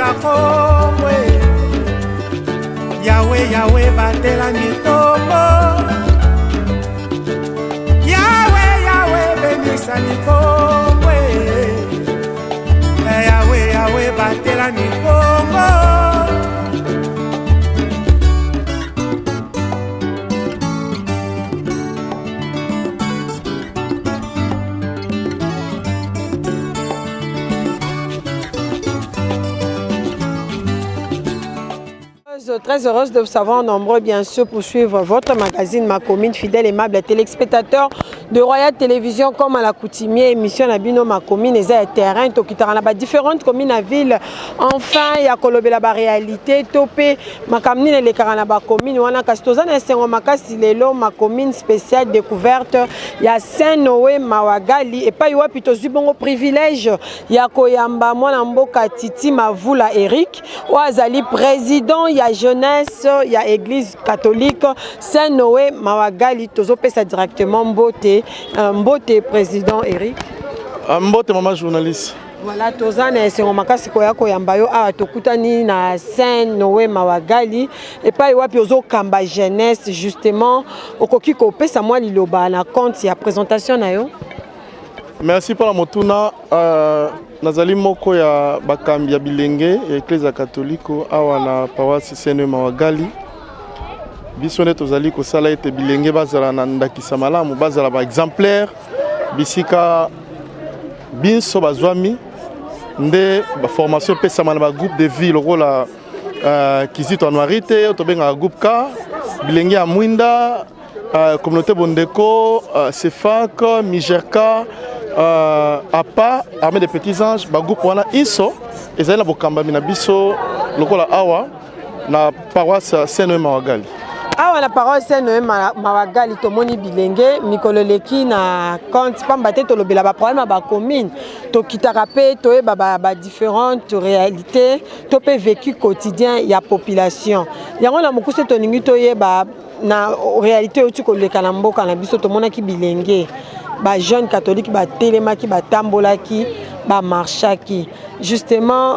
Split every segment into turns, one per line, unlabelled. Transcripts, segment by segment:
batela Kongo e. Yawe Yawe batela Kongo. Yawe Yawe benisa Kongo e. Yawe Yawe batela Kongo.
Très heureuse de vous savoir nombreux, bien sûr, pour suivre votre magazine Ma Commune, fidèle aimable téléspectateur de Royal Télévision, comme à la coutumier, émission na bino Ma Commune, eza ya terrain, tokitaka na ba différentes communes na ville. Enfin, ya kolobela ba réalité, to pe makambo nini elekaka na ba commune wana. Kasi toza na esengo makasi lelo, Ma Commune spéciale découverte ya Saint-Noé Mawagali, epai wapi tozwi bongo privilège ya koyamba mwana mboka Titi Mavula Eric, oyo azali président ya jeunesse ya église catholique Saint-Noé Mawagali. Tozopesa directement mbote, mbote président Eric.
Mbote mama journaliste.
Voilà, toza na esengo makasi koya koyamba yo awa. Tokutani na Saint Noé Mawagali, epai wapi ozokamba jeunesse. Justement, okoki kopesa mwa liloba na compte ya présentation na yo?
Merci mpona motuna. Nazali moko ya bakambi ya bilenge ya eklezia katoliko awa na paroisse Saint Mawagali. Biso nde tozali kosala ete bilenge bazala na ndakisa malamu, bazala baexemplaire bisika binso bazwami. Nde baformation epesama na bagroupe de vie lokola Kizito Anuarite oyo tobengaka groupe K, bilenge ya mwinda, communauté Bondeko, CEFAC, Migerka, APA, Armée des Petits Anges. Bagroupe wana inso ezali na bokambami na biso lokola awa na paroisse Saint Noé Mawagali.
Awa na paroisse Saint Noé Mawagali, tomoni bilenge mikolo eleki na compte, pamba te tolobela baproblème ya bacommune, tokitaka mpe toyeba badifférentes réalité to mpe vécu quotidien ya population. Yango na mokuse tolingi toyeba na réalité euti koleka na mboka na biso. Tomonaki bilenge, bajeune catholique batelemaki, batambolaki, bamarchaki. Justement,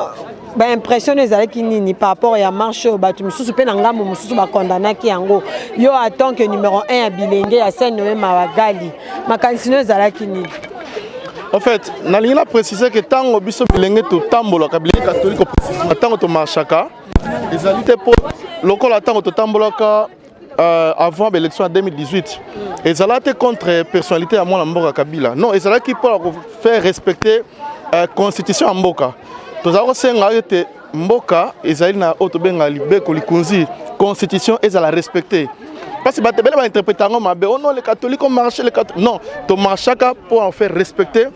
baimpression ezalaki nini par rapport ya marche oyo? Bato mosusu mpe na ngambo mosusu bakondanaki yango. Yo, en tant que numéro 1 ya bilenge ya Saint Noé Mawagali, makanisi no ezalaki nini?
En fait, nalingi na préciser ke ntango biso bilenge totambolaka, bilenge catholique, ntango tomarchaka, ezali te mpo lokola ntango totambolaka avant baélection ya 2018, ezala te contre personnalité ya mwana mboka Kabila. Non, ezalaki mpona kofaire respecter constitution ya mboka. Tozala kosenga ete mboka ezali na oyo tobenga libeko likunzi, constitution, ezala respecté, parce que bato ebele bainterpréter yango mabe: "Oh non, les catholiques ont marché, les catholiques." Non, tomarchaka pour en faire respecter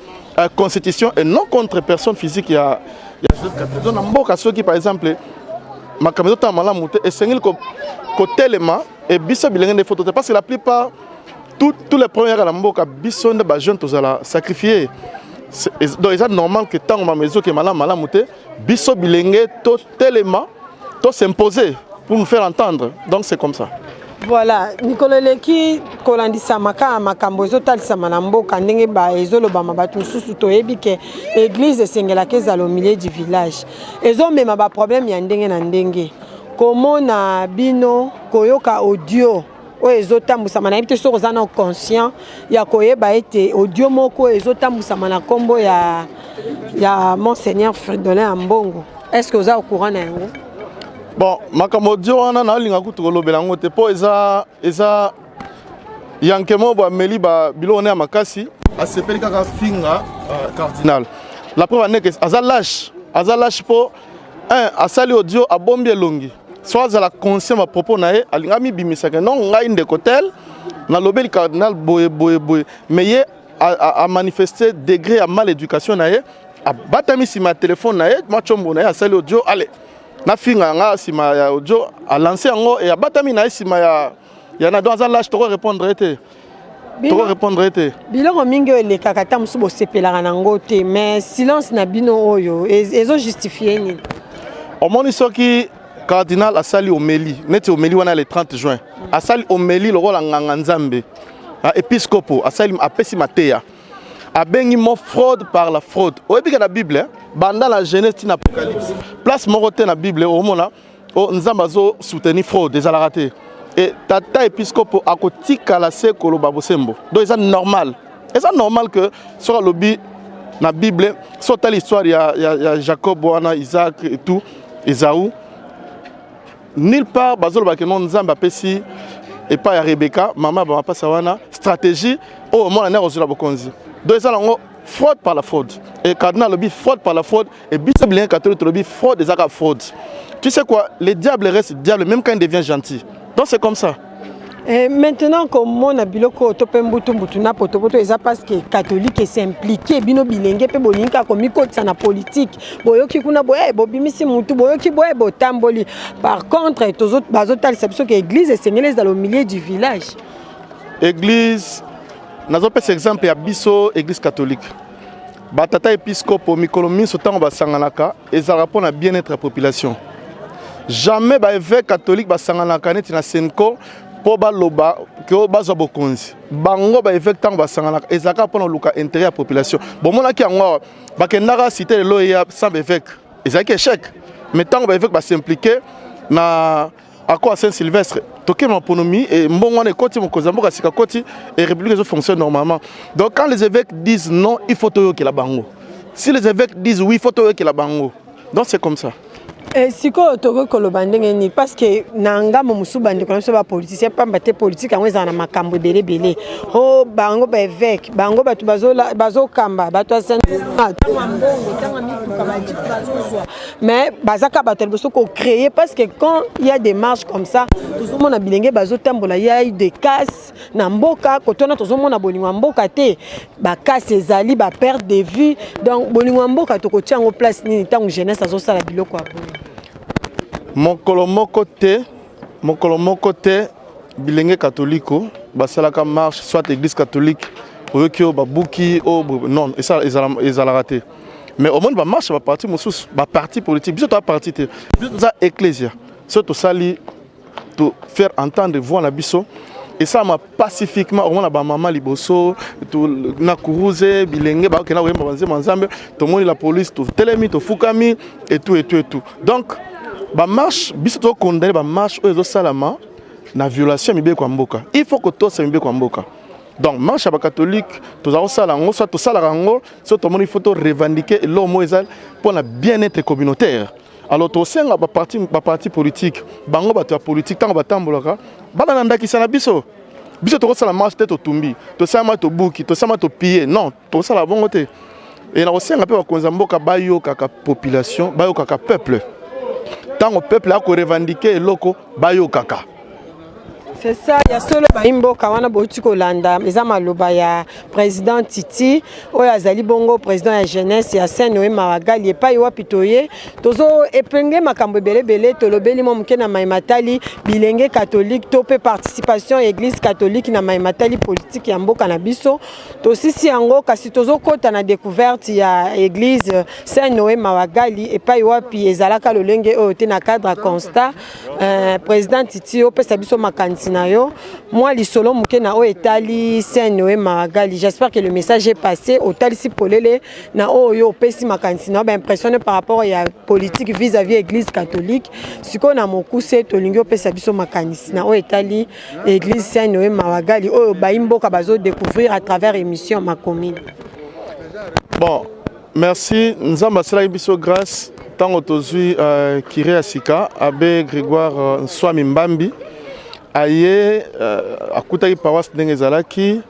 constitution et non contre personne physique ya Joseph Kabila. Donc na mboka, soki par exemple makambo ezotala malamu te, esengeli kotelema. E biso bilenge nde faut te, parce que la plupart, tous les premiers na mboka, biso nde bajeune tozala sacrifié. Donc eza normal ke ntango mama ezoke malamu malamu te, biso bilenge totelema, tos'imposer pour nous faire entendre. Donc c'est comme ça.
Voilà, mikolo eleki, kolandisama kaka makambo ezotalisama na mboka, ndenge ezolobama, bato mosusu toyebi ke église esengelaka ezala au milieu du village, ezomema baproblème ya ndenge na ndenge. Komona bino, koyoka audio oyo ezotambwisama, nayebi te soki oza na conscient ya koyeba ete audio moko ezotambwisama na nkombo ya monseigneur Fridolin Ambongo. Est ce que oza au courant na yango?
Bon, makambo audio wana, naolinga kutu kolobela yango te, mpo eza yanke moko bo ameli biloko ne ya makasi, asepeli kaka finga cardinal. La preuve andeke aza lâche, aza lâche, mpo un asali audio, abombi elongi. So azala conscient bapropos na ye, alinga mibimisaka: "Non, ngai ndeko tel nalobeli cardinal boye boye boye." Mais ye amanifeste degré ya mal éducation na ye, abatami nsima ya telefone na ye, mwa tshombo na ye, asali audio, ale nafinga yanga nsima ya audio, alance yango e abatami na ye nsima ya na. Donc aza lâche, toko répondre ye te, toko répondre ye te.
Biloko mingi oyo elekaka, ata mosusu bosepelaka nango te, mais silence na bino oyo ezojustifie nini?
Omoni, soki cardinal asali homélie, neti homélie wana le 30 juin, asali homélie lokola nganga nzambe, episcopo, asali, apesi mateya, abengi mo fraude par la fraude. Oyebi ke na Bible, Banda na Genèse ti na Apocalypse, place moko te na Bible omona o Nzambe azo soutenir fraude, ezalaka te. E tata episcopo akotikala se koloba bosembo. Donc eza normal, eza normal que soki alobi na Bible, so otali histoire ya Jacob wana, Isaac et tout, Esaü, nulle part bazolobaka no Nzambe apesi epai ya Rebeka, mama bamapasa wana, stratégie oyo mwana ne akozwela bokonzi. Donc eza nango fraude par la fraude. Et cardinal alobi fraude par la fraude, et biso bilenge catholique tolobi fraude ezaka fraude. Tu sais quoi, le diable reste diable même quand il devient gentil. Donc c'est comme ça.
Et maintenant, komona biloko oyo to mpe mbutu mbutu na potopoto, eza parce que catholique es'impliquer. Bino bilenge mpe bolingi kaka komikotisa na politique. Boyoki kuna boye, bobimisi mutu, boyoki boye, botamboli. Par contre, bazotalisa biso ke église esengeli ezala au milieu du village.
Église, nazopesa exemple ya biso église catholique. Batata episcopo, mikolo minso ntango basanganaka, ezalaka mpona bien-être ya population. Jamais baévêque catholique basanganaka neti na CENCO mpo baloba ke bazwa bokonzi. Bango baévêque, ntango basanganaka, ezalaka mpona koluka intérêt ya population. Bomonaki yango awa, bakendaka cité lelo eya sans baévêque, ezalaki échec. Mais ntango baévêque bas'impliquer na accord ya Saint Sylvestre, tokema maponomi e mbongo wana ekoti, mokonzi ya mboka sika koti et république ezofonctionne normalement. Donc quand les évêques disent non, il faut toyokela bango. Si les évêques disent oui, il faut toyokela bango. Donc c'est comme ça.
Sikoyo tokoki koloba ndenge nini? Parce que na ngambo mosusu, bandeko na biso bapoliticien, pamba te politique yango ezala na makambo ebelebele. O bango baévêque, bango bato bazokamba bato ya ntango ya mbongo, ntango ya mituka, bajeep bazozwa, mais baza kaka bato ya liboso kocréer. Parce que quand il y a des marches comme ça, tozomona bilenge bazotambola, ya des casses na mboka kotona, tozomona bolingo ya mboka te. Bacasses ezali, baperte de vue. Donc bolingo ya mboka tokotia yango place nini ntango jeunesse azosala biloko ya boye?
Mokolo moko te, mokolo moko te bilenge katoliko basalaka marche, soit église catholique oyoki oyo babuki oyo, non, ezalaka te. Mais omoni bamarche ya baparti mosusu, baparti politique. Biso toza parti te, biso toza ecclésia. So tosali to faire entendre voix na biso, esalama pacifiquement. Omona bamama liboso na kuruze, bilenge bakokenda koyemba banzembo ya Nzambe, tomoni la police, totelemi, tofukami et tout et tout et tout. Donc bamarche, biso tokondane bamarche oyo ezosalama na violation ya mibeko ya mboka. Il faut kotosa mibeko ya mboka. Donc marche ya bacatholique, toza kosala yango, soit tosalaka yango so tomoni il faut to revendiquer eloko moko eza mpona bien-être communautaire. Alors tosenga baparti politique, bango bato ya politique, ntango batambolaka, bana na ndakisa na biso. Biso tokosala marche te totumbi, tosala tobuki, tosala topiller, non, tokosala bongo te. E na kosenga mpe bakonzi ya mboka bayokaka population, bayokaka peuple. Ntango peuple akorevendiquer eloko, bayokaka.
C'est ça, ya solo. Bayi mboka wana bouti kolanda, eza maloba ya président Titi oyo azali bongo président ya jeunesse ya Saint Noé Mawagali, epai wapi toye tozo epenge makambo ebelebele. Tolobeli mwa moke na mai matali bilenge catholique to mpe participation ya église catholique na mai matali politique ya mboka na biso. Tosisi yango, kasi tozokɔta na découverte ya église Saint Noé Mawagali, epai wapi ezalaka lolenge oyo te. Na cadre ya constat, président Titi, opesa biso makanisi na yo, mwa lisolo moke na oyo etali Saint Noé Mawagali. J'espère que le message est passé. Otalisi polele na oyo opesi makanisi na yo, baimpressionné par rapport ya politique vis-à-vis église catholique. Sikoyo na mokuse, tolingi opesa biso makanisi na oyo etali église Saint Noé Mawagali oyo bayi mboka bazodécouvrir à travers émission Makomine.
Bon, merci. Nzambe asalaki biso grâce ntango tozwi curé ya sika, abbé Grégoire Nswami Mbambi. Aye, akutaki paroisse ndenge ezalaki.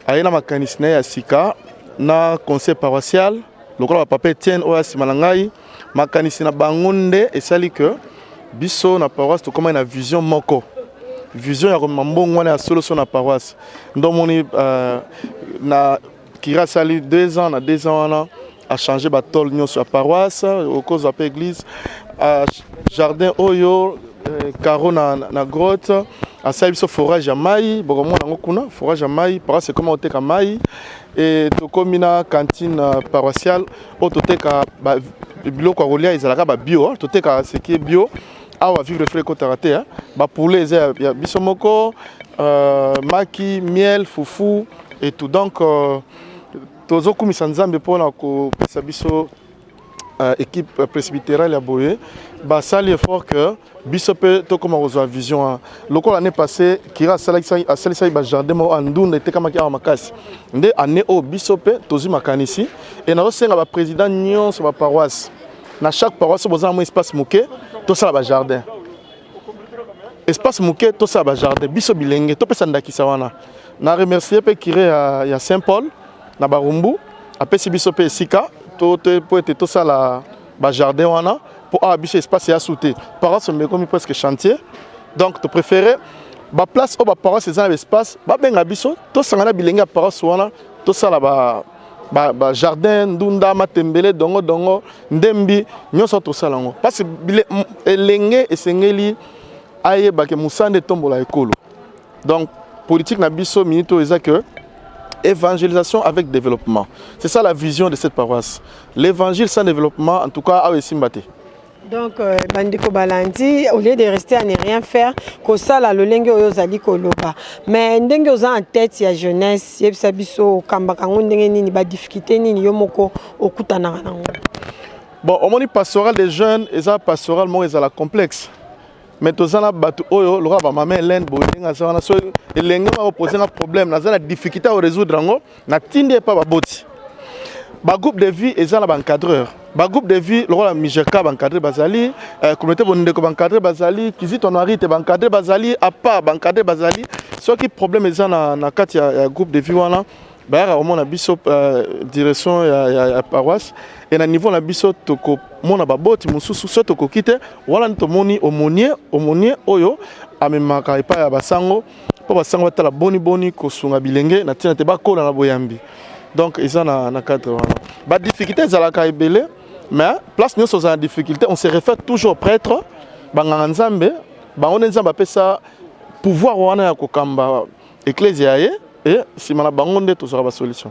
Aye na makanisi na ye ya sika na conseil paroissial, lokola bapapa Etienne oyo asima na ngai. Makanisi na bango nde esali ke biso na paroisse tokomaki na vision moko, vision ya komema mbongo wana ya soloso na paroisse. Nde omoni na curé asali 2 ans. Na 2 ans wana, achanger batôle nyonso ya paroisse, okozwa mpe église, jardin oyo, carreau na grotte. Asali biso forage ya mai, bokomona yango kuna, forage ya mai. Paroisse ekoma koteka mai e tokomi na cantine paroissiale oyo toteka biloko ya kolia, ezalaka babio, toteka ce qui est bio. Awa vivre frais ekotaka te. Bapoulet eza ya biso moko, maki, miel, fufu et tout. Donc tozokumisa Nzambe mpona kopesa biso Équipe presbytérale ya boye basali effort que biso mpe tokóma kozwa vision wana. Lokola année passée curé asalisaki bajardin moko ya ndunda etekamaki awa makasi, nde année oyo biso mpe tozwi makanisi. E nazosenga baprésident nyonso baparoisse, na chaque paroisse boza na mwa espace moke, tosala bajardin. Espace moke, tosala bajardin. Biso bilenge topesa ndakisa wana. Na remercier mpe curé ya Saint Paul na Barumbu, apesi biso mpe esika po ete tosala bajardin wana, mpo awa biso espace ya su te, paroisse ekomi presque chantier. Donc topréféré baplace oyo baparoisse eza na baespace, babenga biso, tosanga na bilenge ya paroisse wana, tosala ba jardin, ndunda, matembele, dongo dongo, ndembi nyonso, tosala yango, parce que elenge esengeli ayebake mosanda etombola ekolo. Donc politique na biso minute oyo eza que évangélisation avec développement. C'est ça la vision de cette paroisse. L'évangile sans développement, en tout cas awa esimba te.
Donc bandeko balandi, au lieu de rester à ne rien faire, kosala lolenge oyo ozali koloba. Mais ndenge oza en tête ya jeunesse, yebisa biso, okambaka yango ndenge nini? Badifficulté nini yo moko okutanaka nango?
Bon, omoni, pastoral des jeunes eza pastoral moko ezala complexe, mais toza na bato oyo lokola bamama Helene boye. Ndenge aza wana, so elenge moko pose nga problème, naza na difficulté ya korésoudre yango, natindi epa baboti. Bagroupe de vie eza na baencadreur. Bagroupe de vie lokola Migerka, baencadre bazali, communauté Bondeko, baencadre bazali, Kizito Noirite, baencadre bazali, apa baencadre bazali. Soki problème eza na kati ya groupe de vie wana, bayaka komona biso, direction ya paroisse. E na niveau na biso, tokomona baboti mosusu. So tokoki te wana, nde tomoni aumônier. Aumônier oyo amemaka epai ya basango, mpo basango batala boni boni kosunga bilenge na ntina te bakola na boyambi. Donc eza na cadre wana, badifficulté ezalaka ebele, mais place nyonso ozala na difficulté, on se réfère toujours au prêtre, banganga Nzambe. Bango nde Nzambe apesa pouvoir wana ya kokamba eklezia ya ye, e nsima na bango nde tozwaka basolution.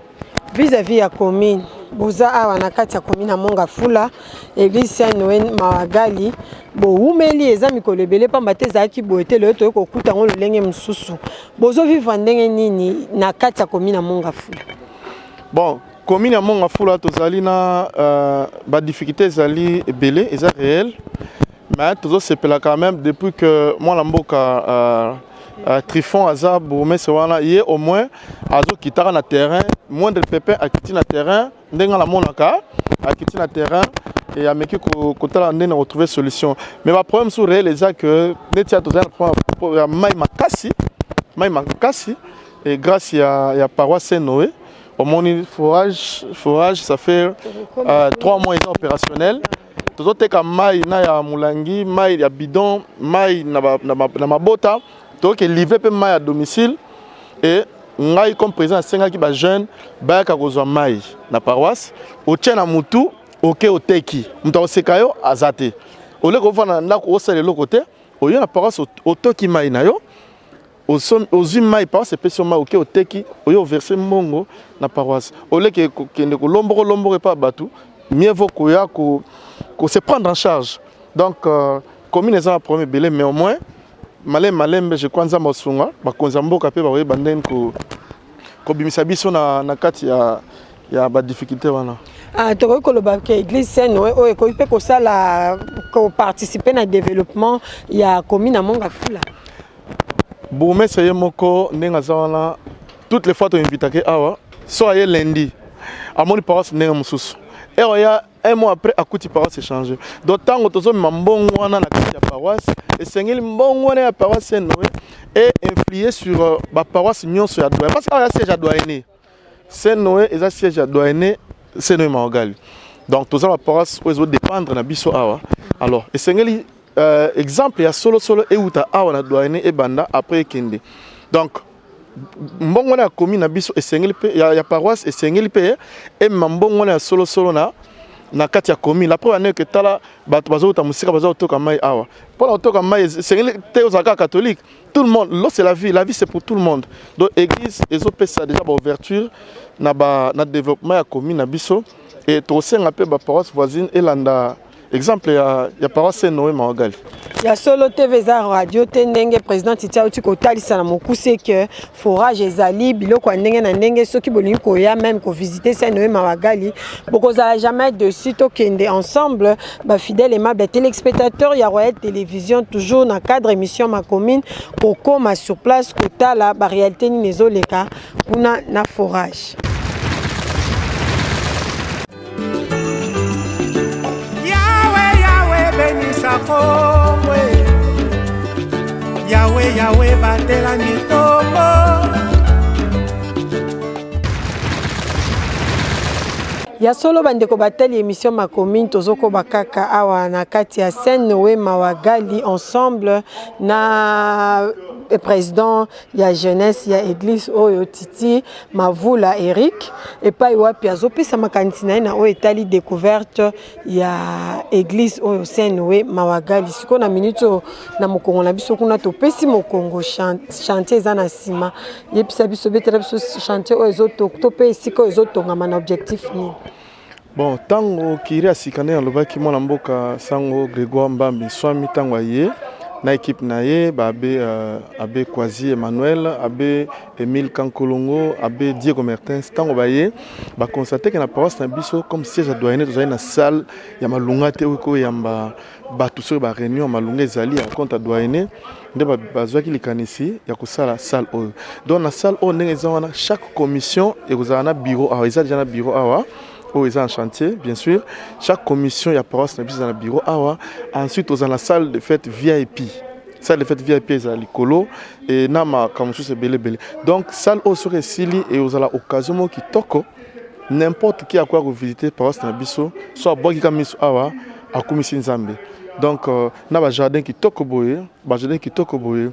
Vis-à-vis ya commune, boza awa na kati ya commune ya Mont-Ngafula, église Saint Noé Mawagali, bowumeli eza mikolo ebele, pamba te ezalaki boye te. Lelo toyei kokuta yango lolenge mosusu. Bozovivre ndenge nini na kati ya commune ya Mont-Ngafula?
Bon, commune ya Mont-Ngafula, tozali na badifficulté ezali ebele, eza réel, mais tozosepela quand même depuis que mwana mboka Trifon aza bourgmestre wana. Ye au moins azokitaka na terrain, moindre pépin akiti na terrain. Ndenge namonaka, akiti na terrain e ameki kotala ndenge na kotrouver solution. Mais baproblème su réel eza que neti ya tozali na problème ya mai makasi, mai makasi. Et grâce ya paroisse Saint Noé, omoni forage. Forage, ça fait 3 mois eza opérationnel. Tozoteka mai na ya molangi, mai ya bidon, mai na mabota, tokoki livrer mpe mai ya domicile. E ngai comme président asengaki bajeune bayaka kozwa mai na paroisse. Otie na mutu, oke oteki, moto akoseka yo aza te. Oleki ofanda na ndako, osala eloko te, oye na paroisse, otoki mai na yo, ozwi mai, paroisse epesi yo mai, oke oteki, oye overse mbongo na paroisse. Oleki kokende kolomboko lomboko epa bato, mieux vaut koya ko se prendre en charge. Donc commune eza na problème ebele, mais au moins malembe malembe, je crois Nzambe asunga bakonzi ya mboka mpe bakoyeba ndenge kobimisa biso na kati ya badifficulté wana.
Ah, tokoki koloba ke église Saint Noé oyo ekoki mpe kosala, koparticiper na développement ya commune ya Mont-Ngafula?
Bourgmestre ye moko, ndenge aza wana, toutes les fois toinvitake awa, so aye lundi, amoni paroisse ndenge mosusu. Ere ya un mois après, akuti paroisse échange. Donc ntango tozomema mbongo wana na kati ya paroisse, esengeli mbongo wana ya paroisse Saint Noé e influer sur baparoisse nyonso ya doyen, parce que awa ya siège ya doyenné. Saint Noé eza siège ya doyenné Saint Noé Mawagali. Donc toza baparoisse oyo ezodépendre na biso awa. Alors esengeli exemple ya solosolo euta awa na doyenné, ebanda, après ekende. Donc mbongo wana ya commune na biso esengeli mpe ya paroisse esengeli mpe emema mbongo wana ya solosolo na kati ya commune. La preuve ane ke tala, bato bazouta mosika, baza kotoka mai awa. Mpona kotoka mai, esengeli te ozala kaka catholique. Tout le monde, l'eau c'est la vie, la vie c'est pour tout le monde. Donc église ezopesa déjà baouverture na développement ya commune na biso. E tokosenga mpe baparoisse voisine elanda exemple ya paroisse Saint Noé Mawagali.
Ya solo, TV eza radio te. Ndenge président Titi auti kotalisa na mokuse ke forage ezali, biloko ya ndenge na ndenge. Soki bolingi koya même kovisiter Saint Noé Mawagali, bokozala jamais déçus. Tokende ensemble, bafidèle aimable téléspectateur ya Royal Télévision, toujours na cadre émission Ma Commune, kokóma sur place, kotala baréalité nini ezoleka kuna na forage.
Yawe, Yawe, benisa Kongo. Yawe, Yawe, batelani Kongo.
Ya solo, bandeko batali émission Ma Commune, tozokoba kaka awa na kati ya Saint Noé Mawagali, ensemble na président ya jeunesse ya église oyo, Titi Mavula Eric, epai wapi azopesa makanisi na ye na oyo etali découverte ya église oyo Saint Noé Mawagali. Sikoyo na minute oyo, na mokongo na biso kuna, topesi mokongo, chantier eza na nsima. Yebisa biso, betela biso chantier oyo to mpe esika oyo ezotongama na objectif nini?
Bon, ntango curé ya sika nde alobaki, mwana mboka sango Grégoire Mbambi Swami, ntango aye na équipe na ye, baabbé abbé Kwasi Emmanuel, abbé Émile Kankolongo, abbé Diego Mertens, ntango baye, baconstater ke na paroisse na biso, comme siège ya doyenné, tozali na salle ya malunga te oyo koyamba bato soki baréunion ya malunga ezali ya compte ya doyenné. Nde bazwaki likanisi ya kosala salle oyo. Donc na salle oyo, ndenge eza wana, chaque commission ekozala na bureau awa. Eza déjà na bureau awa oyo eza en chantier, bien sûr. Chaque commission ya paroisse na biso eza na bureau awa. Ensuite toza na salle de fête VIP. Salle de fête VIP ezala likolo e na makambo mosusu ebele ebele. Donc salle oyo, soki esili, ekozala occasion moko kitoko. N'importe qui akoya kovisiter paroisse na biso, so abwaki ka miso awa, akumisi Nzambe. Donc na bajardin kitoko boye, bajardin kitoko boye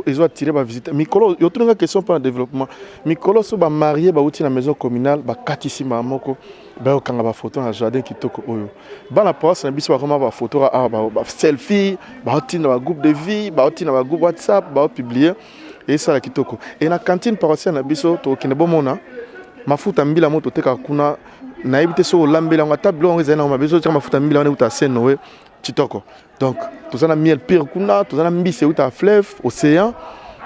ezo attirer bavisite. Mikolo yotunanga question mpona développement, mikolo so bamariés bauti na maison communale, bakatisi mbala moko, bayokanga bafoto na jardin kitoko oyo. Bana paroisse na biso bakoma bafoto awa, baselfie, baotinda bagroupe de vie, baotinda bagroupe WhatsApp, baopublier, esala kitoko. E na cantine paroissiale na biso, tokokende bomona mafuta mbila mo totekaka kuna. Nayebi te soki olambeli yango, ata biloko yango ezali nango mabe, soki mafuta mbila wana euta Saint Noé, kitoko. Donc toza na miel pur kuna, toza na mbisi euta fleuve océan,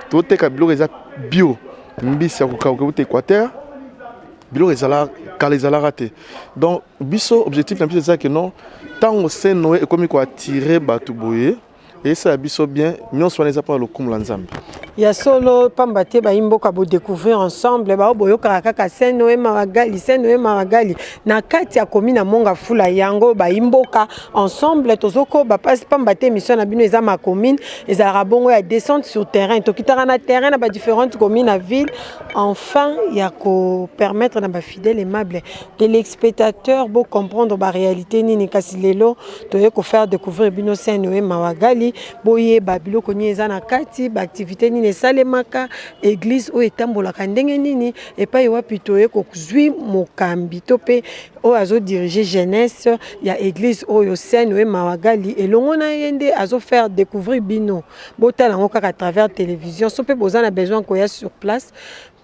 toteka biloko eza bio, mbisi ya kokauka euta Équateur. Biloko ezala kala ezalaka te. Donc biso, objectif na biso eza ke non, ntango Saint Noé ekomi koattirer bato boye, esala biso bien. Nyonso wana eza mpona lokumu la Nzambe.
Ya solo, pamba te bayi mboka bodécouvrir ensemble. Bao boyokaka kaka Saint Noé Mawagali, Saint Noé Mawagali na kati ya komi na Mont Ngafula. Yango bayi mboka, ensemble tozokoba mpasi, pamba te émission na bino eza Ma Commune, ezalaka bongo ya descente sur terrain. Tokitaka na terrain na badifférentes commune na ville, enfin ya kopermettre na bafidèle aimable téléspectateur bocomprendre baréalité nini. Kasi lelo toye kofaire découvrir bino Saint Noé Mawagali, boyeba biloko nini eza na kati, baactivité nini esalemaka, église oyo etambolaka ndenge nini, epai wapi toye kozwi mokambi to mpe oyo azodiriger jeunesse ya église oyo Saint Noé Mawagali. Elongo na ye nde azofaire découvrir bino. Botala yango kaka à travers télévision. So mpe boza na besoin koya sur place,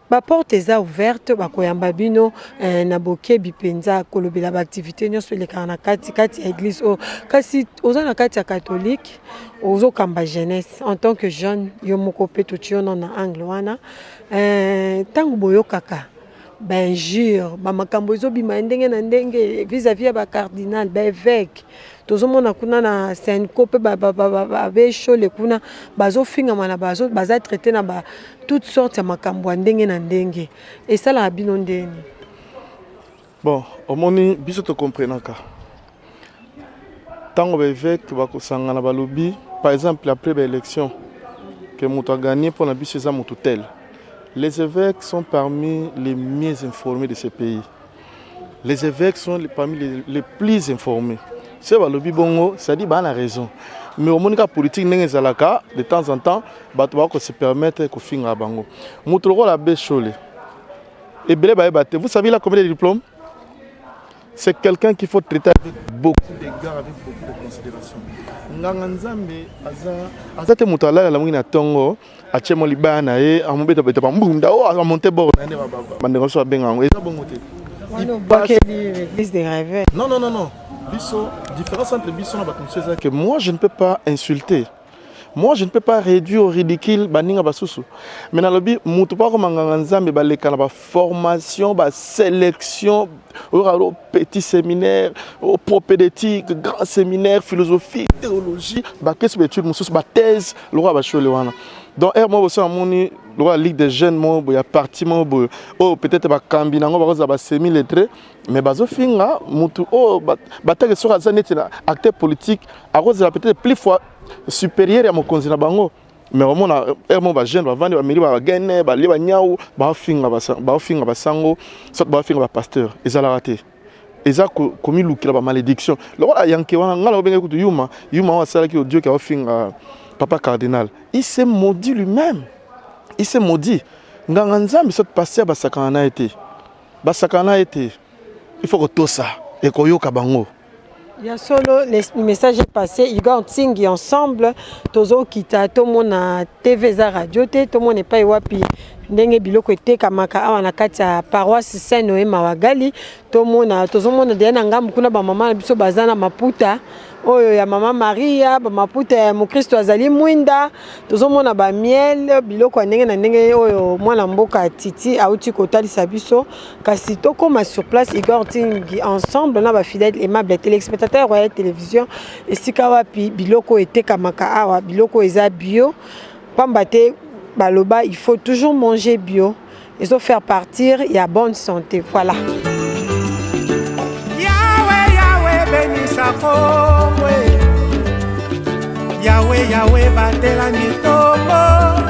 baporte eza ouverte, bakoyamba bino na bokebi mpenza, kolobela baactivité nyonso elekaka na kati kati ya église oyo. Kasi oza na kati ya catholique, ozokamba jeunesse en tant que jeune yo moko mpe, totie yo na angle wana. Ntango boyokaka bainjure, bamakambo ezobima ya ndenge na ndenge vis-à-vis ya bacardinal, baévêque, tozomona kuna na CENCO mpe babeshole kuna bazofingama na baza traité na ba toutes sortes ya makambo ya ndenge na ndenge, esalaka bino ndeni?
Bon, omoni, biso tokomprenaka ntango baévêque bakosangana, balobi par exemple après baélection ke moto agagné mpona biso eza moto tel. Les évêques sont parmi les mieux informés de ce pays. Les évêques sont parmi les plus informés. Soki balobi bongo, c'est-à-dire baa na raison. Mais omoni kaka politique ndenge ezalaka, de temps en temps bato bakose permettre kofingaka bango. Moto lokola abbé Shole, ebele bayeba te. Vous savez, il a combien de diplômes? C'est quelqu'un qu'il faut traiter avec beaucoup d'égard, avec beaucoup de considération. Nganga Nzambe aza te moto alalala mongi na ntongo, atie mo libaya na ye, amobeta bambunda o amonte bord na ye. Nde bandeko biso babenga yango, eza bongo te.
Église de réveil.
Non, non, non, non. Biso, différence entre biso na bato mosusu eza que moi, je ne peux pas insulter. Moi, je ne peux pas réduire au ridicule baninga basusu. Mais nalobi mutu pa koma nganga nzambe baleka na ba formation, ba sélection, au petit séminaire, au propédeutique, grand séminaire, philosophie, théologie, ba kesi ba étude mosusu, ba thèse, lokola ba shole wana. Donc heure moko boso namoni lokola ligue des jeunes moko boye ya parti moko boye oyo peut-être bakambi nango bakozala ba semi lettré, mais bazofinga mutu oyo batake soki aza neti na acteur politique, akozala peut-être plus fois supérieur ya mokonzi na bango. Mais omona heure moko bajeune bavandi, bameli bagene, balie banyau, baofinga basango soit baofinga bapasteur. Ezalaka te, eza komilukela bamalédiction. Lokola yanke wana, ngai na obengaki kutu yuma yuma oyo asalaki audio ke aofinga papa cardinal, il s'est maudit lui-même, il s'est maudit. Nganga nzambe soit pasteur, basakana na ye te, basakana na ye te. Il faut kotosa, ekoyoka bango.
Ya solo, le message est passé. Igor Ntingi, ensemble tozokita, tomona TV, eza radio te, tomona epai wapi ndenge biloko etekamaka awa na kati ya paroisse Saint Noé Mawagali. Tomona, tozomona deya na ngambu kuna bamama na biso baza na maputa oyo ya mama Maria, bamaputa ya mokristo azali mwinda. Tozomona bamiel, biloko ya ndenge na ndenge oyo mwana mboka Titi auti kotalisa biso. Kasi tokóma sur place, Igor Ntingi, ensemble na bafidèle aimable téléspectateur Royal Télévision, esika wapi biloko oyo etekamaka awa. Biloko oyo eza bio, pamba te baloba il faut toujours manger bio, ezofaire partir ya bonne santé, voilà.
Yawe, Yawe, benisa Kongo. Yawe, Yawe, batelami Kongo.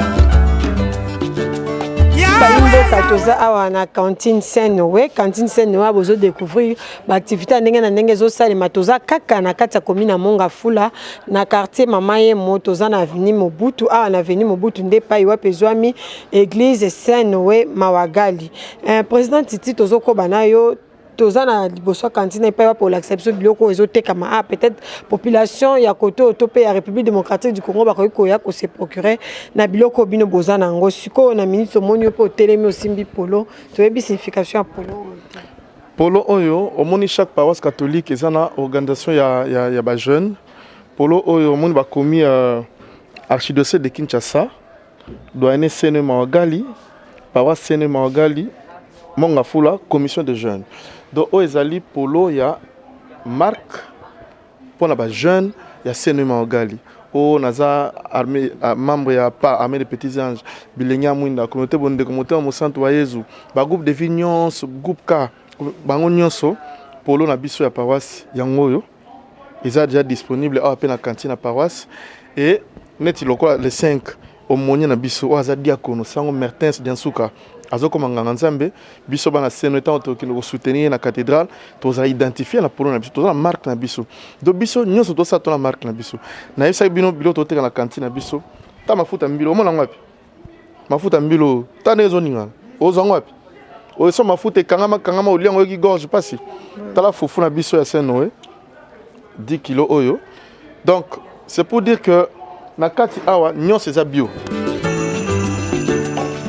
Bayimboka, toza awa na cantine Saint Noé. Cantine Saint Noé, bozodécouvrir baactivité ya ndenge na ndenge ezosalema. Toza kaka na kati ya commune ya Mont Ngafula, na quartier Mama Yemo. Toza na avenue Mobutu. Awa na avenue Mobutu nde epai wapi ezwami église Saint Noé Mawagali. Président Titi, tozokoba na yo. Toza na liboso ya cantine epai wapi olakisa biso biloko oyo ezotekama. Ah, peut-être population ya kote oyo to mpe ya République démocratique du Congo bakoki koya kose procurer na biloko oyo bino boza na yango sikoyo. Na minute omoni yo mpe otelemi, osimbi polo. Toyebi signification ya polo oyo te.
Polo oyo omoni, chaque paroisse catholique eza na organisation ya bajeune. Polo oyo omoni, bakomi archidiocèse de Kinshasa, doyenné Saint Mawagali, paroisse Saint Mawagali, Mont Ngafula, commission de jeunes. Donc oyo ezali polo ya marque mpona bajeune ya Saint Mawagali. Oyo naza armée, membre ya pa armée de petits anges, bilenge ya mwinda, communauté Bondeko, Motema Mosantu wa Yezu, bagroupe de vie nyonso, groupe K, bango nyonso. Polo na biso ya paroisse yango oyo eza déjà disponible awa mpe na cantine ya paroisse. E neti lokola le 5, aumônier na biso oyo aza diakono, sango Mertens Diansuka, azokoma nganga nzambe. Biso bana seno, ntango tokende kosoutenir ye na cathédrale, tozala identifié na polo na biso. Toza na marque na biso. Donc biso nyonso tosala to na marque na biso. Nayebisaki bino, biloko toteka na cantine na biso, ta mafuta mbilo, omona yango wapi? Mafuta mbilo, ta ndenge ezoningana, ozwa yango wapi? Oyo so mafuta ekangama kangama, olia yango, oyoki gorge mpasi. Tala fufu na biso ya Saint Noé, 10 kilo oyo. Donc c'est pour dire que na kati awa nyonso eza bio.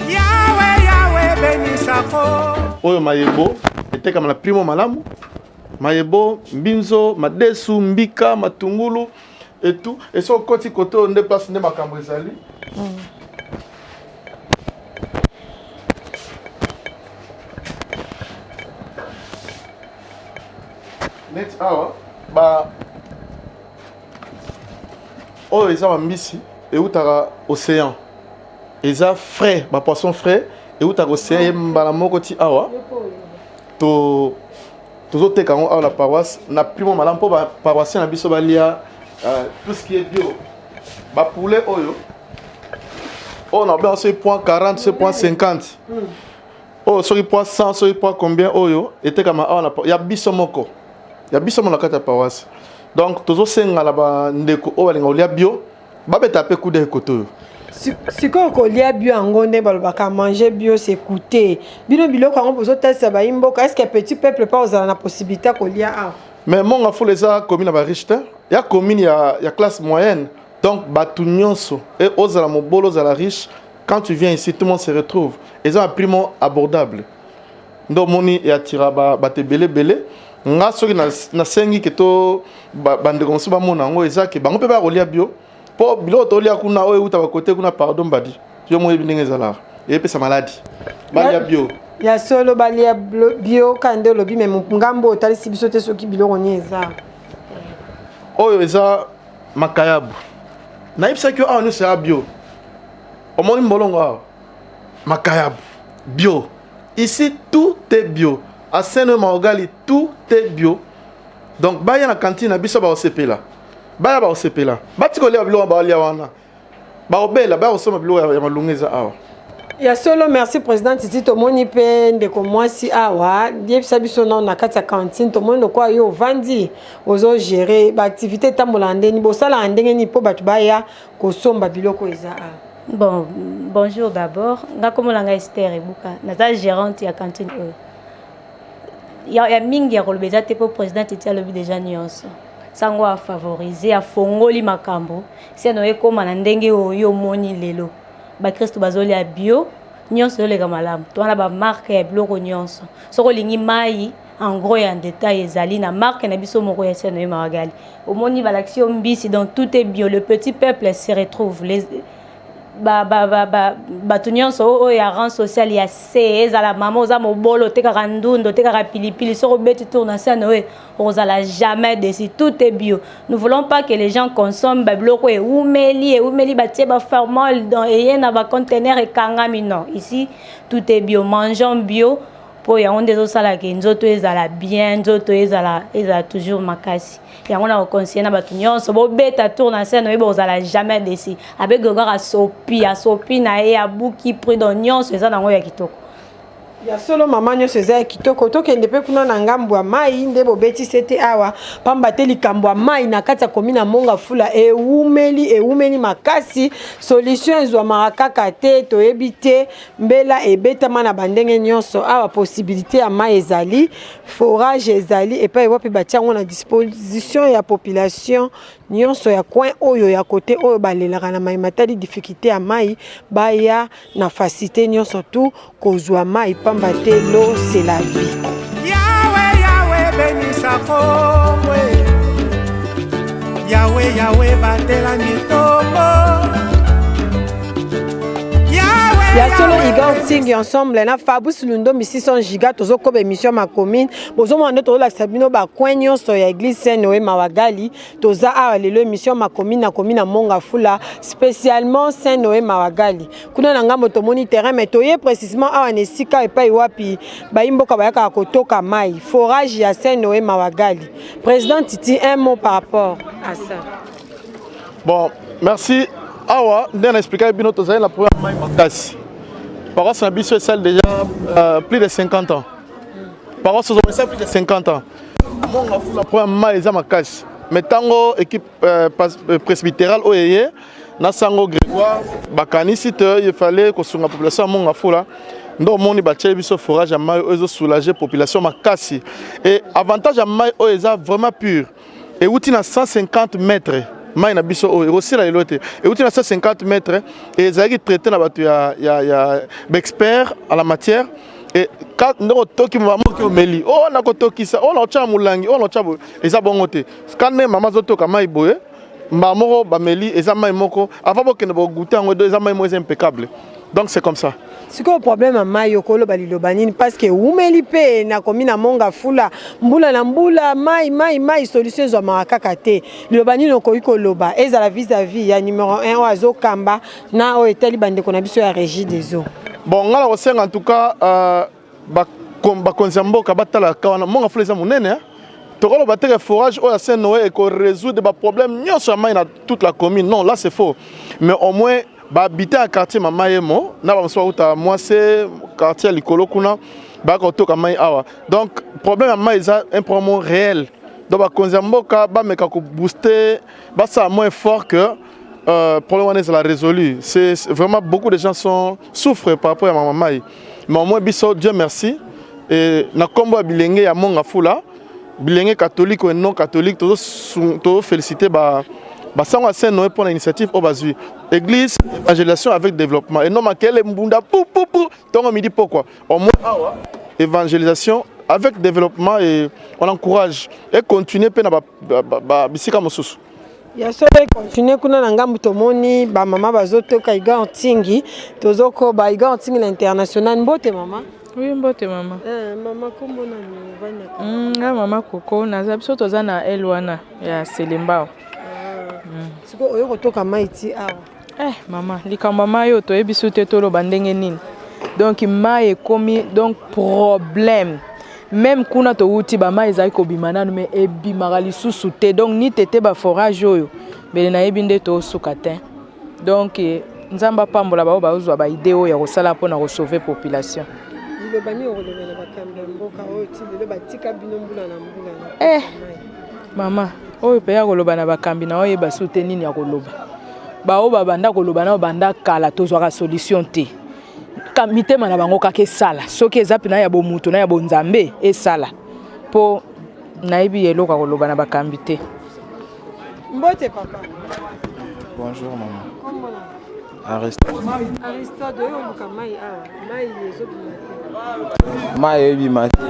Yawe, Yawe, benisa Kongo.
Oyo mayebo, etekama na primo malamu. Mayebo, mbinzo, madesu, mbika, matungulu et tout. Et soki okoti kote oyo, nde place nde makambo ezali. Neti awa ba oyo eza bambisi eutaka océan, eza frais, bapoisson frais eutaka océan, ye mbala moko ti awa. To tozoteka yango awa na paroisse na primo malamu, mpo baparoissien na biso balia tout ce qui est bio. Bapoulet oyo, oyo na obenga soki point 40, soki point 50, oyo soki point 100, soki point combien, oyo etekama awa na ya biso moko, ya biso moko na kati ya paroisse. Donc tozosenga na bandeko oyo balinga kolia bio, babeta mpe kuda ekote oyo.
Sikoyo kolia bio yango nde balobaka manger bio, c'est coûter. Bino biloko yango bozotalisa bayi mboka, est ce que petit peuple mpa ozala na possibilité ya kolia awa?
Mais Mont Ngafula eza commune ya bariche te, ya commune ya classe moyenne. Donc bato nyonso e, ozala mobolo, ozala riche, quand tu viens ici, tout le monde se retrouve. Eza na prix moko abordable nde omoni eatira bato ebele ebele. Nga soki nasengi ke to bandeko mosusu bamona yango, eza ke bango mpe baya kolia bio. Mpo biloko tolia kuna oyo euta bakote kuna, pardon mbadi, yo moyebi ndenge ezalaka, eyepesa maladi. Balia bio.
Ya solo, balia bio. Ka nde olobi, me ngambo otalisi biso te soki biloko nini eza.
Oyo eza makayabu. Nayebisaki yo, awa nyonso ya bio. Omoni mbolongo awa, makayabu bio. Ici tout est bio. À Saint Maogali, tout est bio. Donc baya na cantine na biso, baosepela. Baya, baosepela. Bati kolia biloko baolia wana, baobela. Baya kosomba biloko ya malunga eza awa.
Ya solo, merci président Titi. Tomoni mpe ndeko mwasi awa. Yebisa biso nano, na kati ya cantine tomoni lokola yo ovandi, ozogérer baactivité, etambolaka ndeni? Bosalaka ndenge nini mpo bato baya kosomba biloko eza awa?
Bon, bonjour d'abord. Nga kombo na nga Esther Ebuka. Naza gérante ya cantine oyo. Ya mingi ya koloba eza te mpo président Titi alobi déjà nyonso. Sango afavoriser, afongoli makambo. Siano ekóma na ndenge oyo omoni lelo. Bakristo bazolia bio, nyonso ezoleka malamu. Towana bamarque ya biloko nyonso. Soki olingi mai, en gros et en détail, ezali na marque na biso moko ya Siano Mawagali. Omoni balakisi yo mbisi, donc tout est bio. Le petit peuple se retrouve. Les bato nyonso oyo ya rang social ya se, ezala mama oza mobolo, otekaka ndunda, otekaka pilipili, soki obeti tour na Saint Noé, okozala jamais déçu. Tout est bio. Nous voulons pas que les gens consomment babiloko ewumeli ewumeli, batie baformol donc eye na baconteneur ekangami. Non, ici tout est bio. Mangeons bio mpo yango nde ezosalaka nzoto ezala bien, nzoto ezala toujours makasi. Yango na koconseiller na bato nyonso, bobeta tour na Saint Noé, bozala jamais déçu. Abbé Grégoire asopi, asopi na ye, abuki prix, donc nyonso eza nango ya kitoko.
Ya solo mama, nyonso eza ya kitoko. Tokende mpe kuna na ngambo ya mai nde bobetisi ete awa, pamba te likambo ya mai na kati ya commune ya Mont Ngafula ewumeli, ewumeli makasi. Solution ezwamaka kaka te, toyebi te. Mbela ebetama na bandenge nyonso. Awa possibilité ya mai ezali, forage ezali epai wapi batia yango na disposition ya population nyonso ya coin oyo, ya kote oyo balelaka na mai matali difficulté ya mai. Baya na facilité nyonso tu kozwa mai, pamba te l'eau, c'est la vie.
Yawe, Yawe, benisa Kongo. Yawe, Yawe, batelami Kongo.
Ya solo, Igor Ntingi ensemble na Fabrice Lundombi, 600 giga. Tozokoba émission Ma Commune. Bozomona nde tozolakisa bino bacoin nyonso ya église Saint Noé Mawagali. Toza awa lelo, émission Ma Commune na commune ya Mont Ngafula, spécialement Saint Noé Mawagali. Kuna na ngambo tomoni terrain, mais toye précisément awa na esika epai wapi bayimboka bayakaka kotoka mai, forage ya Saint Noé Mawagali. Président Titi, un mot par rapport à ça.
Bon, merci. Awa nde na expliquaki bino, tozali na problème mai makasi. Paroisse na biso esali déjà plus de 50 ans. Paroisse ozomona esali plus de 50 ans. Mont Ngafula, problème mai eza makasi. Mais ntango équipe presbytérale oyo eye na sango Grégoire bakanisi te il fallait kosunga population ya Mont Ngafula, nde omoni batieli biso forage ya mai oyo ezosoulager population makasi. Et avantage ya mai oyo, eza vraiment pur. Euti na 150 mètres. Mai na biso oyo ekosila lelo te. Euti na 150 mètres e ezalaki traité na bato ya baexpert à la matière. E ndenge otoki mama, oki omeli oyo na kotokisa, oyo na otya na molangi, oyo na otya boye, eza bongo te. Ka ndenge mama azotoka mai boye, mbala moko bameli, eza mai moko avant bokende bogoûter yango, eza mai moko eza impeccable. Donc c'est comme ça.
Sikoyo problème ya mai, okoloba liloba nini? Parce que ewumeli mpe nakomi na Mont Ngafula, mbula na mbula, mai, mai, mai, solution ezwamaka kaka te. Liloba nini okoki koloba, ezala vis-à-vis ya numéro 1 oyo azokamba na oyo etali bandeko na biso ya Régie des eaux?
Bon, ngai na kosenga en tout cas bakonzi ya mboka batalaka wana. Mont Ngafula eza monene. Tokoloba te ke forage oyo ya Saint Noé ekorésoudre baproblème nyonso ya mai na toute la commune. Non, là c'est faux. Mais au moins bahabitant ya quartier Mama Yemo na bamosusu bauta Mwase, quartier ya likolo kuna, bayaka kotoka mai awa. Donc problème ya mai eza un problème réel. Donc bakonzi ya mboka bameka kobooster, basala moins fort que problème wana ezala résolu. C'est vraiment beaucoup de gens sont souffrent par rapport ya mama mai. Mais au moins biso, Dieu merci, et na nkombo ya bilenge ya Mont Ngafula, bilenge catholique et non catholique, tozoféliciter basango ya Saint Noé mpona initiative oyo bazwi, église évangélisation avec développement et non makele mbunda pupupu ntongo midi pokwa. Au moins awa évangélisation avec développement, et on encourage et continuer mpe na bisika mosusu.
Ya solo, econtinue kuna na ngambu. Tomoni bamama bazotoka Igor Ntingi, tozokoba Igor Ntingi na international. Mbote mama.
Oui, mbote mama.
Mama, kombo nani, ovandaka?
Nga mama Koko, naza, biso toza na ele wana ya Selembao.
Sikoyo oyo kotoka mai ti awa?
Mama, likambo ya mai oyo toyebi so te, toloba ndenge nini. Donc mai ekomi donc problème. Même kuna towuti, bamai ezali kobima nanu, mais ebimaka lisusu te. Donc ni tete baforage oyo mbele nayebi nde tosuka te. Donc Nzambe apambola bao bazozwa baidées oyo ya kosala mpona kosauver population.
Liloba nini okoloba na bakambi ya mboka oyo ti lelo batika bino mbula na mbula na
Mama, oyo mpe ya koloba na bakambi na oyeba su te nini ya koloba. Bao babanda koloba na banda kala, tozwaka solution te. Mitema na bango kaka esala, soki eza mpena ya bomutu na ya bonzambe, esala, mpo nayebi eloko ya koloba na bakambi te.
Mbote papa.
Bonjour maman.
Kombo na?
Aristote.
Aristote, oyo oluka mai awa, mai ezobima te?
Mai ebima te,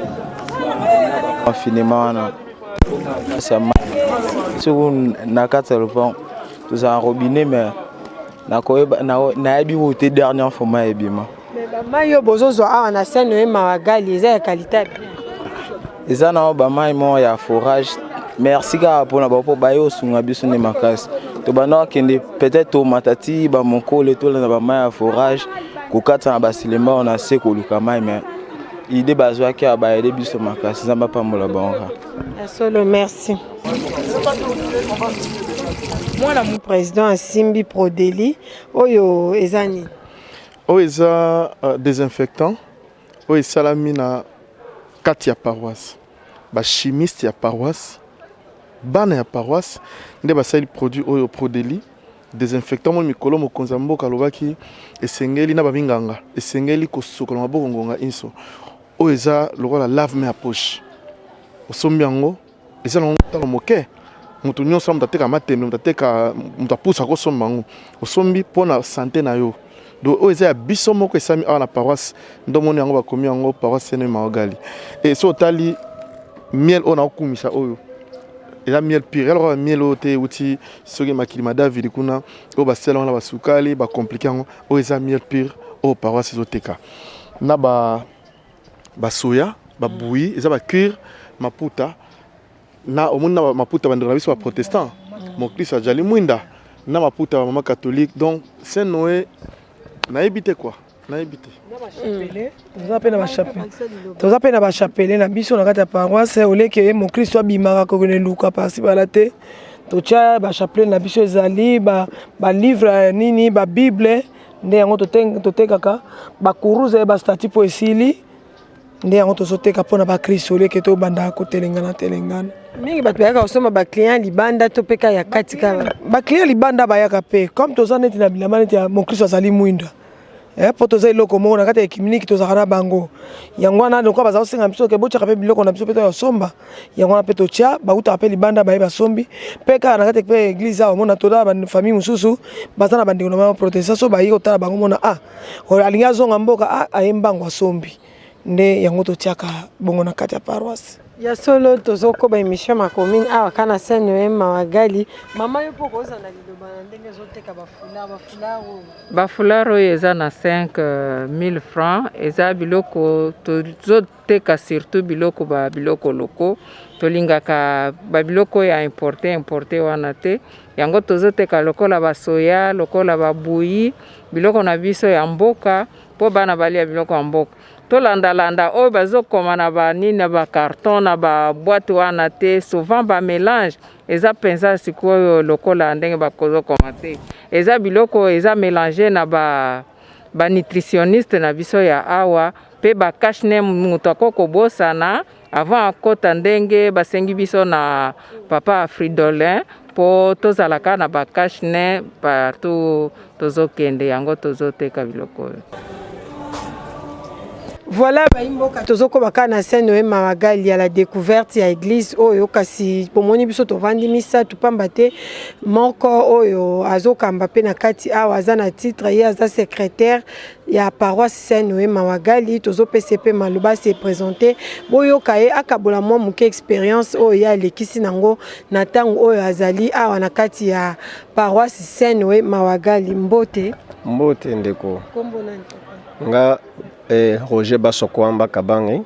confinement wana kasi ya mai. Soki na kati ya lopango tozala robinet, mais nakoyeba, nayebi kutu te dernière fois mai ebima.
Mais bamai oyo bozozwa awa na Saint Noé Mawagali eza ya qualité ya bien?
Eza na bamai moko ya forage. Merci kaka mpona bao, mpo baye osunga biso nde makasi. Tobanda kokende, peut-être tomata ti bamokolo, tolanda bamai ya forage, kokata na baselema oyo na se, koluka mai. Mais idée bazwaki awa, baaider biso makasi. Nzambe apambola bango kaka.
Ya solo, merci.
Mwana
président asimbi prodeli oyo, eza nini?
Oyo eza désinfectant oyo esalami na kati ya paroisse. Bachimiste ya paroisse, bana ya paroisse nde basali produit oyo, prodeli désinfectant. Moi mikolo mokonzi ya mboka alobaki esengeli na baminganga, esengeli kosukola maboko ngonga inso. Oyo eza lokola lave-main ya poche. Osombi yango, eza nango ntango moke. Moto nyonso, moto ateka matembe, moto ateka, moto apusa kosomba yango. Osombi mpona santé na yo. Donc oyo eza ya biso moko, esami awa na paroisse. Ndomoni yango, bakomi yango paroisse Saint Noé Mawagali. E so otali miel oyo naokumisa, oyo eza miel pur, ya lokola miel oyo te euti soki makili ma David kuna, oyo basala wana basukali, bacompliquer yango. Oyo eza miel pur oyo paroisse ezoteka na ba basoya babouillie, eza bacuir maputa na omoni na maputa. Bandeko na biso baprotestant, mokristo azali mwinda na maputa ya mama catholique. Donc Saint Noé, nayebi te quoi, nayebi te.
Toza mpe na bachapelet na biso na kati ya paroisse. Oleke ye mokristo abimaka kokende luka pasi bala te, totia bachapelet na biso. Ezali balivre ya nini, babible, nde yango totekaka. Bakuruze, bastatue mpo esili, nde yango tozoteka mpona bakristo, oleke tobandaka kotelengana telengana.
Mingi bato bayaka kosomba, baclient libanda to mpe ka ya kati kaka?
Baclient libanda bayaka mpe, comme toza neti na bilamba neti ya mokristo azali mwinda, mpo toza eloko moko na kati ya œcuménique, tozalaka na bango. Yango wana lokola baza kosenga biso ke botiaka mpe biloko na biso mpe toyosomba, yango wana mpe totia. Bautaka mpe libanda, baye basombi mpe kaka na kati mpe église awa. Omona toza bafamille mosusu baza na bandeko na bango protestant, so bayi kotala bango, mona ah, alingi azonga mboka, ah, aye mbango asombi. Nde yango totiaka bongo na kati ya paroisse.
Ya solo, tozokoba émission ma commune awa kaka na Saint Noé Mawagali. Mama, yo mpo kozala na liloba na ndenge ezoteka bafoulard, bafoulard oyo?
Bafoulard oyo eza na 5000 francs. Eza biloko tozoteka, surtout biloko, babiloko locaux. Tolingaka babiloko oyo ya importé importé wana te. Yango tozoteka lokola basoya, lokola babouillie, biloko na biso ya mboka, mpo bana balia biloko ya mboka. Tolandalanda oyo bazokoma na banini, na bacarton, na baboîte wana te. Souvent bamélange eza mpenza sikoyo lokola ndenge bakozokoma te. Eza biloko eza mélange na ba banutritionniste na biso ya awa mpe bacache-nez. Moto ako kobosana avant akɔta ndenge basengi biso na papa Fridolin mpo tozalaka na bacache-nez partout tozokende. Yango tozoteka biloko oyo.
Voilà, bayimboka, tozokoba kaka na Saint Noé Mawagali ya la découverte ya église oyo. Kasi bomoni biso tovandi misato pamba te moko oyo azokamba mpe na kati awa aza na titre, ye aza secrétaire. Ya paroisse Saint Noé Mawagali. Tozopesa mpe maloba, se présenter, boyoka ye akabola mwa moke expérience oyo ye alekisi nango na ntango oyo azali awa na kati ya paroisse Saint Noé Mawagali. Mbote.
Mbote, ndeko.
Kombo nani, papa?
Nga Roger Basokwamba Kabange,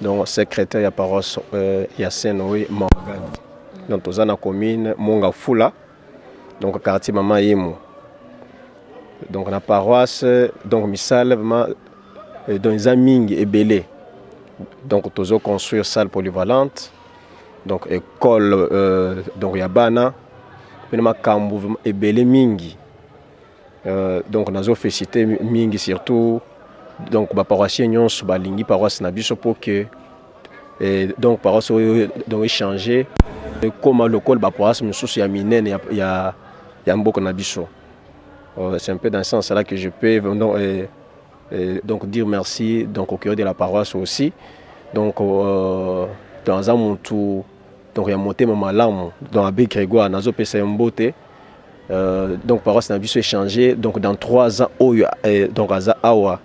donc secrétaire ya paroisse ya Saint Noé Mawagali. Donc toza na commune Mont-Ngafula, donc quartier Mama Yemo. Donc na paroisse, donc misala vraiment donc eza mingi ebele. Donc tozo construire salle polyvalente, donc école donc ya bana mpe na makambo vraiment ebele mingi. Donc nazoféliciter mingi surtout donc baparoissien nyonso balingi paroisse na biso mpo ke donc paroisse oyo donc échange, ekóma lokola baparoisse mosusu ya minene ya mboka na biso. C'est un peu dans ce sens là que je peux donc dire merci donc au curé de la paroisse aussi. Donc donc aza mutu donc ya motema malamu, donc abbé Grégoire, nazopesa ye mbote. Donc paroisse na biso échanger donc dans 3 ans oyo donc aza awa,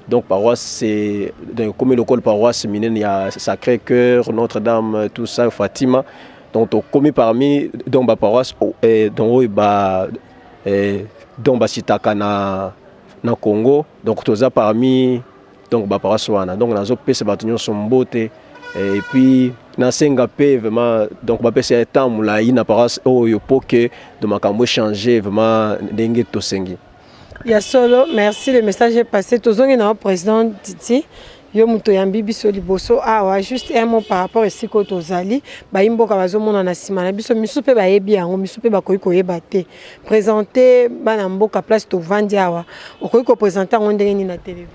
donc paroisse c'est donc ekomi lokola paroisse minene ya Sacré Cœur, Notre-Dame, tout ça, Fatima. Donc tokomi parmi donc baparoisse donc oyo ba donc basitaka na Congo. Donc toza parmi donc baparoisse wana. Donc nazopesa bato nyonso mbote et puis nasenga mpe vraiment donc bapesa ye temps molai na paroisse oyo po ke do makambo échange vraiment ndenge tosengi.
Ya solo, merci, le message est passé. Tozongi na yo, président Titi. Yo moto oyambi biso liboso awa, juste un mot par rapport esika oyo tozali. Bayi mboka bazomona na nsima na biso, misu mpe bayebi yango, misu mpe bakoki koyeba te. Présente bana mboka place tovandi awa. Okoki koprésenter yango ndenge nini na télévision?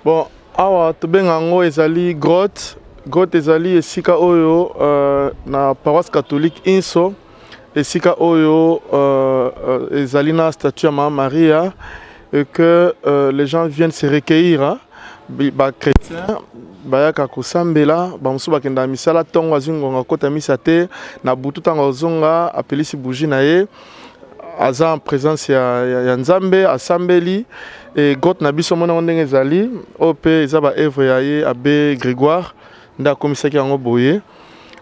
Bon, awa tobenga yango ezali grotte. Grotte ezali esika oyo na paroisse catholique inso, esika oyo ezali na statue ya Mama Maria et que les gens viennent se recueillir, hein? Bachrétien bayaka kosambela, bamosusu bakendaka misala ntongo, azwi ngonga akota misa te. Na butu ntango azonga, apelisi bougie na ye, aza en présence ya Nzambe, asambeli. E grotte na biso, omoni yango ndenge ezali oyo mpe eza baœuvre ya ye abbé Grégoire nde akomisaki yango boye.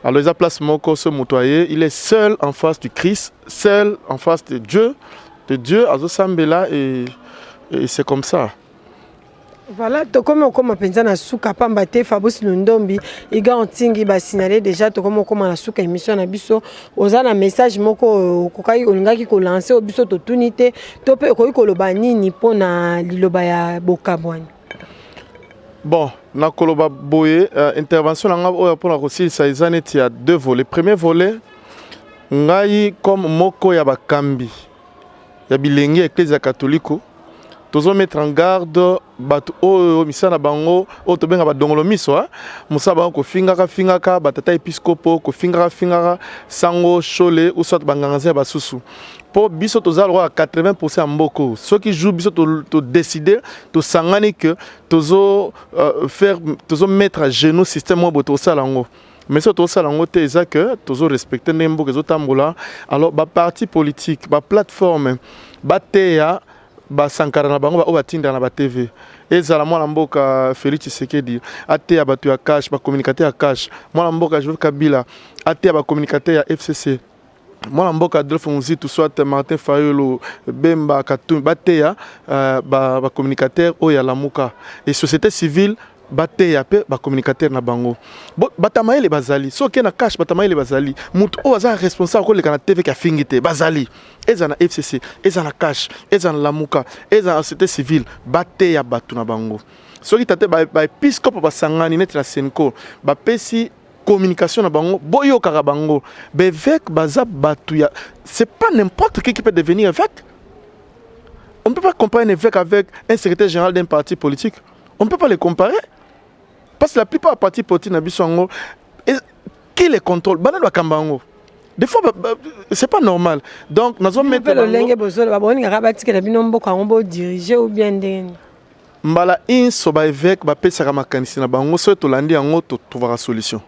Alors eza place moko so moto aye, il est seul en face du Christ, seul en face de Dieu, azosambela et c'est comme ça.
Voilà, tokomi okóma mpenza na suka, pamba te Fabrice Lundombi, Iga Ntingi basignale déjà. Tokomi okóma na suka émission na biso. Oza na message moko okokaki olingaki kolancer oyo biso totuni te, to mpe okoki koloba nini mpona liloba ya bokabwani?
Bon, nakoloba boye, intervention na ngai oyo mpona kosilisa eza neti ya deux volets. Premier volet, ngai comme moko ya bakambi ya bilenge ya Eklese ya Katoliko, tozomettre en garde bato oyo misala na bango oyo tobenga badongolo miso. Mosala bango kofingaka fingaka batata episkopo, kofingaka fingaka sango Shole ou soit banganga ya basusu, mpo biso toza lokola 80 ya mboka oyo. Soki jour biso todécider, tosangani ke tozo faire, tozo mettre à genoux système moko boye, tosala yango. Mais soki tozosala yango te, eza ke tozorespecter ndenge mboka ezotambola. Alors baparti politique, baplateforme bateya basankara na bango oyo batindaka na batv, ezala mwana mboka Félix Tshisekedi ateya bato ya CACH, bacommunicateur ya CACH, mwana mboka Joseph Kabila ateya bacommunicateur ya FCC, mwana mboka Adolphe Muzito soit Martin Fayulu, Bemba, Katumbi bateya bacommunicateur oyo ya Lamuka, et société civile bateya mpe bacommunicateur na bango. Bato mayele bazali. Soki na CACH, bato mayele bazali. Moto oyo aza responsable koleka na TV afingi te, bazali. Eza na FCC, eza na CACH, eza na Lamuka, eza na société civile, bateya bato na bango. Soki tate baepiskope basangani neti na CENCO, bapesi communication na bango, boyokaka bango. Baévêque baza bato ya, c'est pas n'importe qui qui peut devenir évêque. On ne peut pas comparer un évêque avec un secrétaire général d'un parti politique. On ne peut pas les comparer, parce que la plupart des partis politiques na biso yango, qui les contrôle? Bana bakamba yango, des fois c'est pas normal. Donc nazomettre
lolenge bozoloba, bolingaka batikela bino mboka yango bodirige ou bien ndenge nini?
Mbala inso baévêque bapesaka makanisi na bango, soki tolandi yango, totrouvaka solution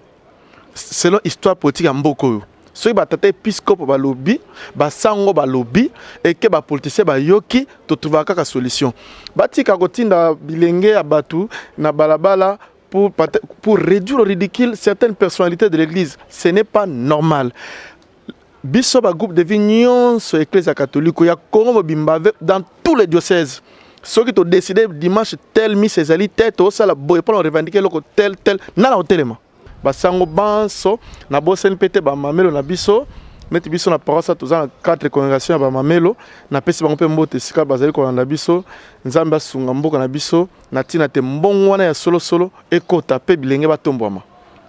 selon histoire politique ya mboka oyo. Soki batata episkopo balobi, basango balobi, eke bapoliticien bayoki, totrouvaka kaka solution. Batika kotinda bilenge ya bato na balabala pour réduire au ridicule certaines personnalités de l'église. Ce n'est pas normal. Biso ba groupe de vie nyonso eklezia catholique ya Congo mobimba, dans tous les diocèses, soki todécider dimanche tel misse ezali te, tosala boye mpona revendiquer eloko tel tel nana kotelema. Basango banso, nabosani mpe te bamamelo na biso. Neti biso na paroisse, toza na quatre congrégation ya bamamelo. Napesi bango mpe mbote esika bazali kolanda biso. Nzambe asunga mboka na biso na ntina te mbongo wana ya solosolo ekota mpe bilenge batombwama.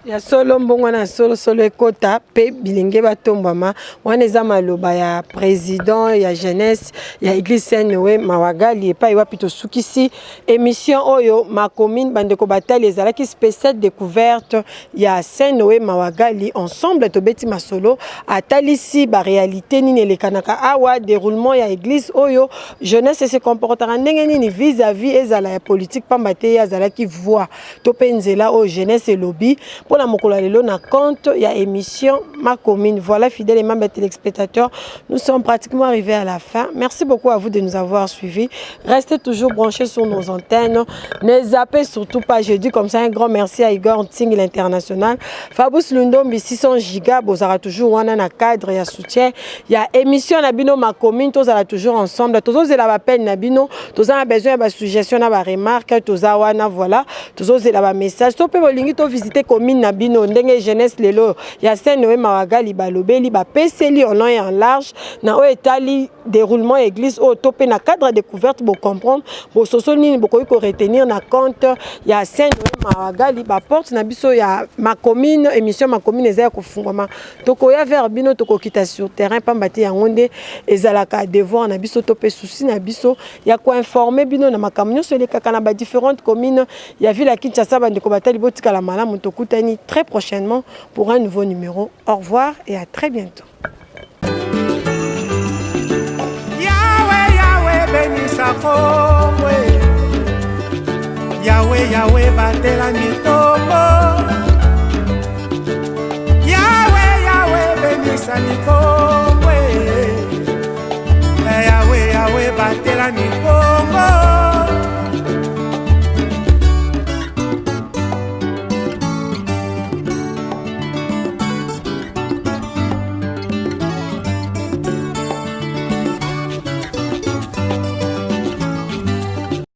Ya solo, mbongo wana ya solosolo ekota mpe bilenge batombwama. Wana eza maloba ya président ya jeunesse ya église Saint Noé Mawagali, epai wapi tosukisi émission oyo Ma Commune. Bandeko batali, ezalaki spéciale découverte ya Saint Noé Mawagali. Ensemble tobeti masolo, atalisi baréalité nini elekanaka awa, déroulement ya église oyo, jeunesse se comportaka ndenge nini vis-à-vis ezala ya politique, pamba te ye azalaki voix to mpe nzela oyo jeunesse elobi mpona mokolo ya lelo na compte ya émission Ma Commune. Voilà, fidèles et membres téléspectateurs, nous sommes pratiquement arrivés à la fin. Merci beaucoup à vous de nous avoir suivis. Restez toujours branchés sur nos antennes, ne zappez surtout pas. Je dis comme ça un grand merci à Igor Nting l'international, Fabus Lundombi 600 giga. Bozala toujours wana na cadre ya soutien ya émission na bino Ma Commune. Tozala toujours ensemble, tozozela bapene na bino, toza na besoin ya basuggestion na baremarque. Toza wana, voilà, tozozela bamessage to mpe bolingi tovisite commune na bino, ndenge jeunesse lelo ya Saint Noé Mawagali balobeli, bapeseli en long et en large na oyo etali déroulement église oyo, to mpe na cadre ya découverte, bocomprendre bososo nini bokoki koretenir na compte ya Saint Noé Mawagali. Baporte na biso ya Ma Commune, émission Ma Commune, eza ya kofungwama. Tokoya vers bino, tokokita sur terrain, pamba te yango nde ezalaka devoir na biso to mpe souci na biso ya koinformer bino na makambo nyonso elekaka na badifférentes communes ya ville ya Kinshasa. Bandeko batali, botikala malamu. Tokutani très prochainement pour un nouveau numéro. Au revoir et à très bientôt.
Yawe, Yawe, benisa Kongo. Yawe, Yawe, batela mikongo. Yawe, Yawe, benisa mikongo. Yawe, Yawe, batela mikongo.